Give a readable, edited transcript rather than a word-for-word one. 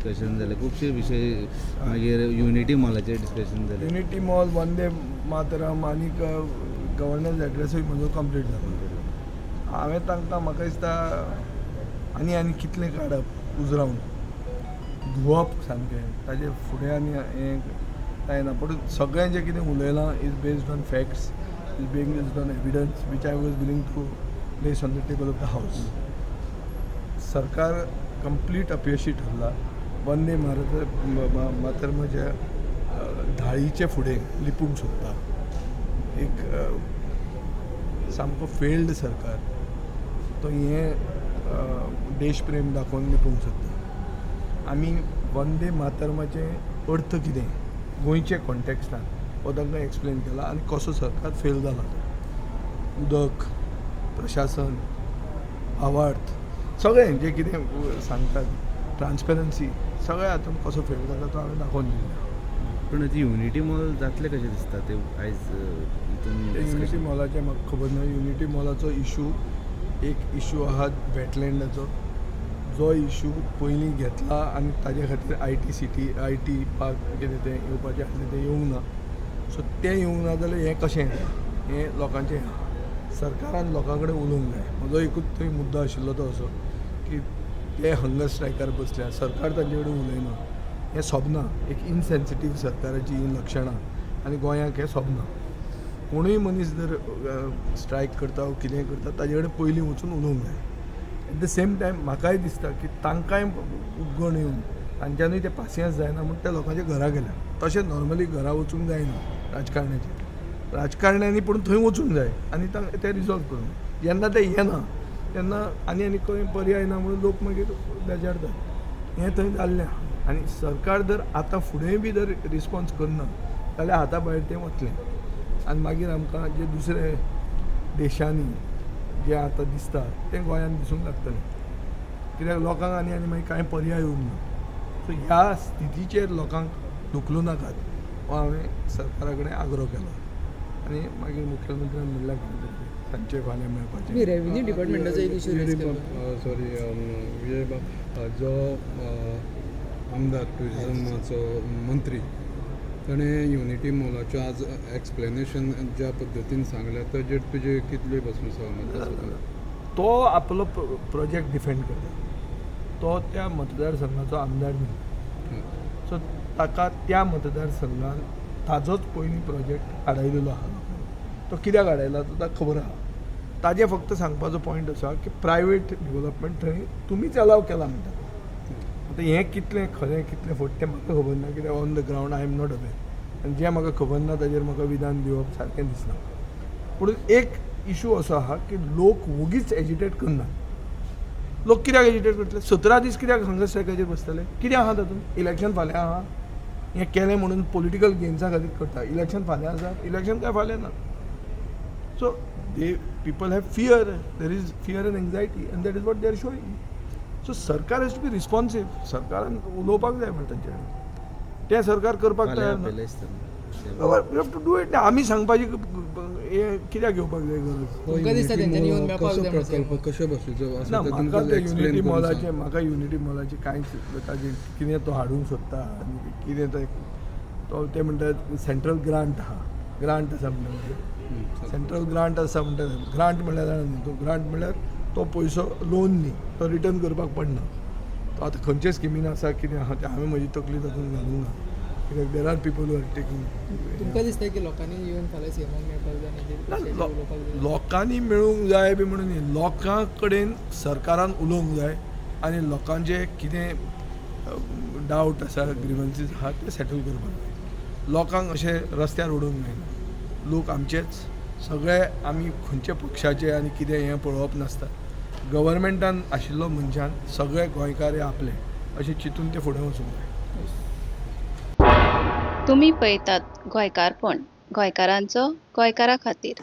Discussion जालें, खुबशे विशय, मागीर युनिटी मॉलाचेर डिस्कशन जालें. युनिटी मॉल, वंदे मातरम आनीक गव्हर्नर्स एड्रेसूय म्हजो कंप्लीट जालो. हांवें तांकां, म्हाका दिसता, आनी आनी कितलें काडप, उजरावन धुवप सामकें, ताजे फुडें आनी हें जायना. पूण सगळें जें कितें उलयलां is based on facts, is based on evidence which I was willing to place on the table of the house. सरकार कंप्लीट अपयशी ठरला. वंदे भारत मातरमाच्या धाळीचे फुडें लिपूंक सोदता. एक सामको फेल्ड सरकार, तो हें देशप्रेम दाखोवन लिपूंक सोदता. आमी वंदे मातरमाचें अर्थ कितें गोंयचे कॉन्टेक्स्टान हो तांकां एक्सप्लेन केला आनी कसो सरकार फेल जाला तो, उदक, प्रशासन, भावार्थ, सगळें जें कितें सांगतात, ट्रान्सपरन्सी, सगळें हातून कसो फेल जाला तो हांवें दाखोवन दिलो. पूण ती युनिटी मॉल जातलें कशें दिसता ते आयज हितून? ते युनिटी मॉलाचें म्हाका खबर ना. युनिटी मॉलाचो इशू एक इशू आहा वेटलँडाचो, जो इशू पयलीं घेतला आनी ताजे खातीर IT city, IT park कितें तें येवपाचें आसलें, तें येवंक ना. सो तें येवंक ना जाल्यार हें कशें येता हें लोकांचें आहा. सरकारान लोकां कडेन उलोवंक जाय. म्हजो एकूच थंय मुद्दो आशिल्लो तो असो की ते हंगर स्ट्रायकार बसल्या, सरकार तांचे कडेन उलयना, हें सोबना. एक इनसेन्सिटीव सरकाराची ही लक्षणां आनी गोंयाक हें सोबना. कोणूय मनीस जर स्ट्रायक करता वा कितेंय करता, ताजे कडेन पयलीं वचून उलोवंक जाय. एट the same time म्हाकाय दिसता की तांकांय उबगण येवन तांच्यानूय तें पासियेंस जायना म्हूण ते लोकांच्या घरा गेल्या. तशें नॉर्मली घरा वचूंक जायना राजकारण्याचें, राजकारण्यांनी पूण थंय वचूंक जाय आनी तें रिजॉल्व करूंक. जेन्ना तें येना तेन्ना आनी आनी खंय पर्याय ना म्हणून लोक मागीर बेजारतात. हें थंय जाल्लें आहा आनी सरकार जर आतां फुडें बी जर रिस्पोन्स करना जाल्यार हाता भायर तें वतलें आनी मागीर आमकां जे दुसरे देशांनी जें आतां दिसता तें गोंयांत दिसूंक लागतलें, कित्याक लोकांक आनी आनी मागीर कांय पर्याय उरना. सो ह्या स्थितीचेर लोकांक धुकलूं नाकात हो हांवें सरकारा कडेन आग्रो केलो आनी मागीर मुख्यमंत्र्यान म्हणल्यार कितें तरी सांजचे फाल्यां मेळपाचें. रेव्हेन्यू डिपार्टमेंटाचो एक इशू रेज केलो. सॉरी विजय बाब, जो आमदार, ट्युरिजमाचो मंत्री, ताणें युनिटी मॉलाचें आज एक्सप्लेनेशन ज्या पद्दतीन सांगलें ताजेर तुजें कितले पासून सहमत आसा? तो आपलो प्रोजेक्ट डिफेंड करता. तो त्या मतदारसंघाचो आमदार न्ही. सो ताका त्या मतदारसंघान ताजोच पयलीं प्रोजेक्ट आडायलेलो आहा लोकांनी. तो कित्याक आडायला तो ताका खबर आहा. ताजें फक्त सांगपाचो पॉयंट असो आहा की प्रायवेट डेवलपमेंट थंय तुमीच अलाव केला म्हणटा. आतां हें कितलें खरें, कितलें फट तें म्हाका खबर ना, कित्याक on the ground I am not aware आनी जें म्हाका खबर ना ताजेर म्हाका विधान दिवप सारकें दिसना. पूण एक इशू असो आहा की लोक वोगीच एजिटेट करना. लोक कित्याक एजिटेट करतले? 17 दीस कित्याक हंगर स्ट्रायकाचेर बसतले? कितें आहा तातूंत? इलेक्शन फाल्यां आहा, हें केलें म्हणून पॉलिटिकल गेन्सा खातीर करता. इलेक्शन फाल्यां आसा, इलेक्शन काय फाल्यां ना. So they people have fear, there is fear and anxiety and that is what they are showing. So सरकार has to be responsive. सरकारान उलोवपाक जाय म्हणटा तांचे कडेन. तें सरकार करपाक फाल्यां तयार ना. आपयलें दिसता. We have to do it. आमी सांगपाची हें कित्याक घेवपाक जाय गरज? तुमकां दिसता तेंच्यांनी येवन मेळपाक कसो जाय म्हणून? प्रकल्प कशे भशेचो ना. आसा तें म्हाका तुमकां ते एक्सप्लेन युनिटी करून मॉलाचे सांग. म्हाका युनिटी मॉलाचे कांयच, ताजें कितें तो हाडूंक सोदता आनी कितें ते तो ते म्हणटात सेंट्रल ग्रांट आहा, ग्रांट आसा म्हणटा. म्हणजे सेंट्रल ग्रांट आसा म्हणटा. ग्रांट म्हणल्यार जाणा न्ही? तो ग्रांट म्हणल्यार तो पयसो लोन न्ही, तो रिटर्न करपाक पडना. तो आतां खंयचे स्किमीन आसा, कितें आहा तें हांवें म्हजी तकली तातूंत घालूंक ना, कित्याक there are people are taking. तुमकां दिसता की लोकांनी येवन फाल्यां सीएमाक मेळपाक जाय आनी ना, ते उलोवपाक जाय? लोकांनी मेळूंक जाय बी म्हणून न्ही, लोकां कडेन सरकारान उलोवंक जाय आनी लोकांचे कितें डावट आसा, ग्रिवन्सीस आहा, ते सेटल करपाक जाय. लोकांक अशें रस्त्यार उडोवंक जायना. लोक आमचेच सगळे, आमी खंयच्या पक्षाचे आनी कितें हें पळोवप नासता. गव्हर्मेंटान आशिल्लो मनशान सगळे गोंयकार हे आपले अशें चिंतून ते फुडें वचूंक जाय. तुमी पळयतात गोंयकारपण, गोंयकारांचो गोंयकारा खातीर.